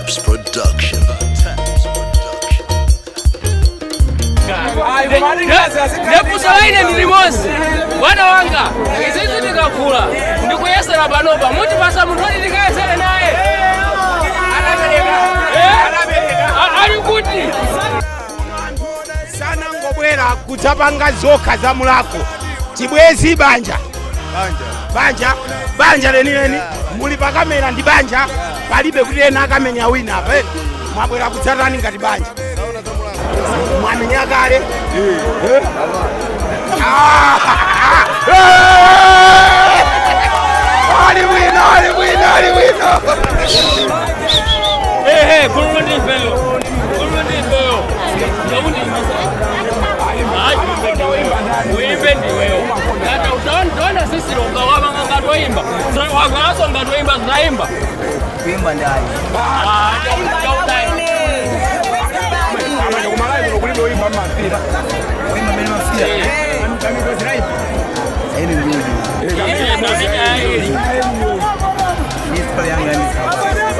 Taps Production. The Taps Production. Ndifunso la ine ndi limodzi, bwana wanga. Izizi tikakula ndikuyesera panopa, mutipasa munthu oti tikayesere naye? Eh? Ali kuti? Sanangobwera kudzapanga zokha za Mulhako, chibwezi, banja, banja, banja lenileni. Muli pakamera ndi banja, palibe kuti ena akamenya wina apa. Eh. Mwabwera kudzatani ngati banja? Mwamenya kale? Eh? Ah! Eh! Ali bwino, ali bwino, ali bwino. Ehe, gulu ndifeyo, gulu ndifeyo. Uimbe ndiweyo. Tata, utaona sisi ukawamanga ngatoimba, wakalaso ngatoimba, zinaimba. Kuimba ndayi. Ah, chautani. Kuimba mene mafia eni ndudu ni yanga ni.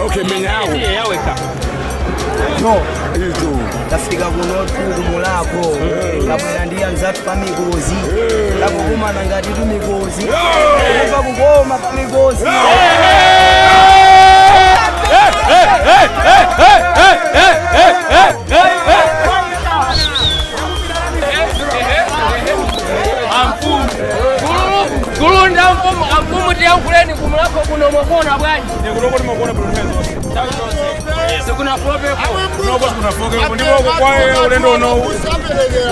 Okay, menya yawo. Yaweka. No, tafika kuno tukumulako, kabwera ndi anzathu pa mikozi, takukumana ngati tumikozi, kumva kukoma pa mikozi. Amfumu, gulu ndi amfumu. Amfumu, tiyankhuleni, kuMulhako kuno mwakuona bwanji? Sikuna flopeko? Ndipo kwa ulendo uno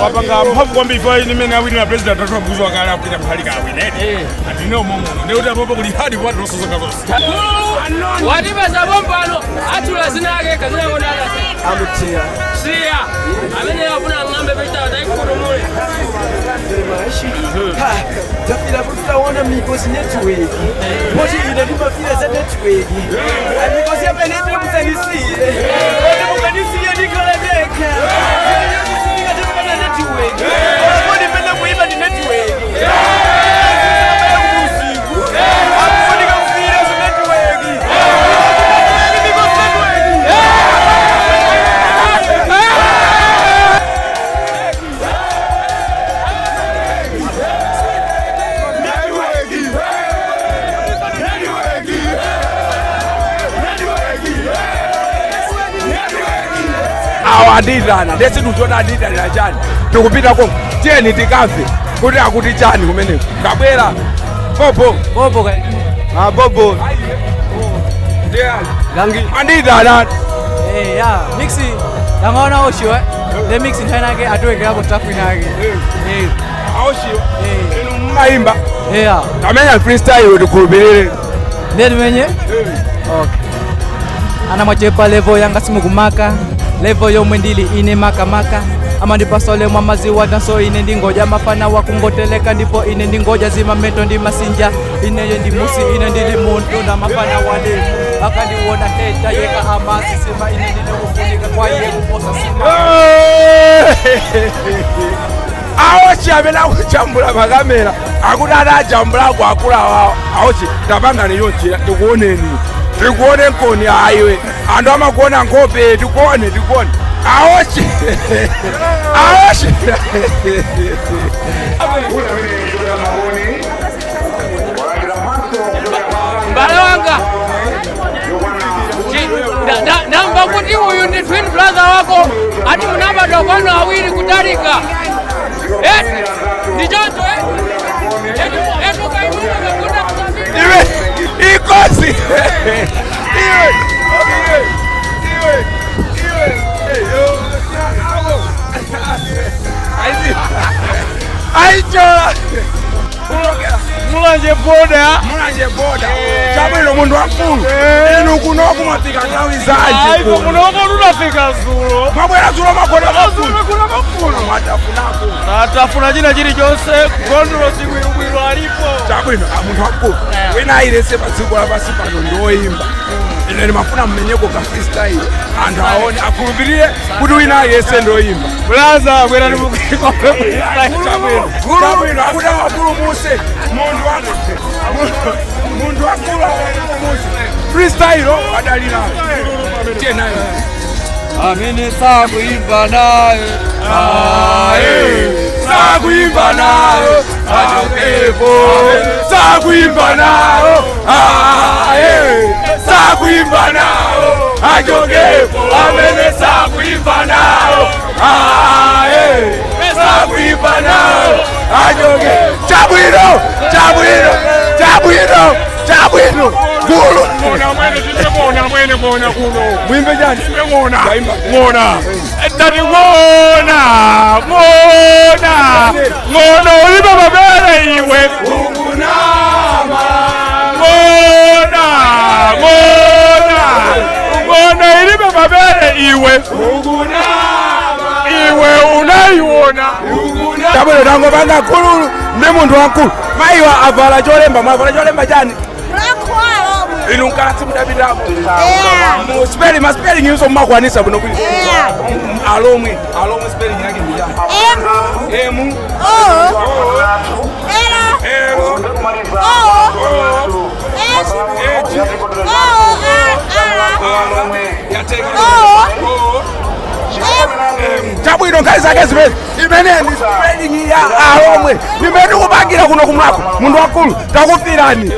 wapanga mphamvu kwambiri fa imene awiri na president atatu abuzo akale akupita mphalika awinene atine umomuno ndikuti apopo kuli hadi kwati losozonga zonse. Gulu watipeza pompano, atula zina ake kazinakonala. Amutira. Siya amene afuna ng'ambe pita taikutumule. Tafika kuti taona mikosi network, poti ine ndimafira za network. Mikosi apa inetire, musanisiye, oti mukanisiye ndikhala ndekha ndikatipana network. Kodi mmene kuimba ndi network usiku akufunika kufira za network, mikosi network. Awo adidana ndesi tutiona adidanira chani. Tikupita konko, tiyeni tikamve kuti akuti chani kumeneko. Kabwera popo. Bobo ka. Ah, bobo. Gangi. Andidana. Eh, ya, mixi. Yangaona oshiwa. The mix nthawi atiwekerapo staff inake. Eh. Aoshiwa? Eh. Inu mmayimba? Yeah. Tamenya freestyle tikhulupirire. Ndiye timenye? Okay. Ana mwachepa level yanga, simukumaka level yomwe ndili ine makamaka amandipasa olemwa maziwa danso. Ine ndingoja mafana wakungoteleka, ndipo ine ndingoja zimameto ndi masinja. Ineyo ndi musi, ine ndili munthu na mafana wale akandiwona heta yeka amasisima. Ine ndine kufunika kwa iye kuposa sima. Aochi amene akujambula makamera akuti adajambulako akulu awawo. Aochi, tapangani yonjira tikuoneni, tikuone nkoni. Ayiwe, anthu amakuona nkhope. Tikuone, tikuone aochi, aochi. Mbale wanga, ndamva kuti uyu ndi twin brother wako, ati munabadwa kwanu awiri kutalika. Eti ndi choncho? Eti ukaimuka kakunda. Iwe ikosi, iwe, iwe, iwe, iwe. Eyo, awo. Aichola. Mulanje boda. Mulanje boda, chabwino. Munthu wamkulu inu, kunoku mwafika nthawi zanji? Aipo kunoko tunafika zulo. Mwabwera zulo, magona? Zulo kuno mafuno. Mwatafunako? Tatafuna china chilichonse, gondolo sikwirubwiro alipo. Chabwino. Ah, munthu wamkulu wina ayilese pa dziko lapansi pano ndi woyimba. Ine ndimafuna mmenyeko ka freestyle, anthu aone, akhulupirire kuti wina ayese ndi woyimba. Bulaza bwera ndimukiko. Chabwino, chabwino. Akuti awapulumuse munthu munthu wamkulu, awapulumuse freestyle adalinayo. Tiye nayo. Amene sakuimba nayo, aye, sakuimba nayo, achokepo. Sakuimba nayo, aye, sakuimba nayo, achokepo. Amene sakuimba nayo, aye, sakuimba nayo, achoke. Chabwino, chabwino, chabwino, chabwino. Gulu. Ng'ona mwene, timbe ng'ona mwene, ng'ona kuno. Mwimbe chani? Timbe ng'ona. Ng'ona. Ndati ng'ona, ng'ona. Ng'ona ulibe mabere iwe. Ng'ona, ng'ona. Ng'ona ilibe mabere iwe. Iwe unaiona. Chabwino, tangopanga gululu ndi munthu wamkulu. Mayiwa avala cholemba, mwavala cholemba chani? Mlankhwalo. Inu mkalasi mudapitamo? Yeah. Mu spelling, ma spelling inso mmakwanisa bwino bwino? Yeah. Alomwe, alomwe spelling yake ndi chani? M M O L L O S O R R yateka O M. Chabwino, nkhani zake zimene imene ndi spelling ya alomwe imene tikupangira kuno kumwako. Munthu wamkulu, takufirani.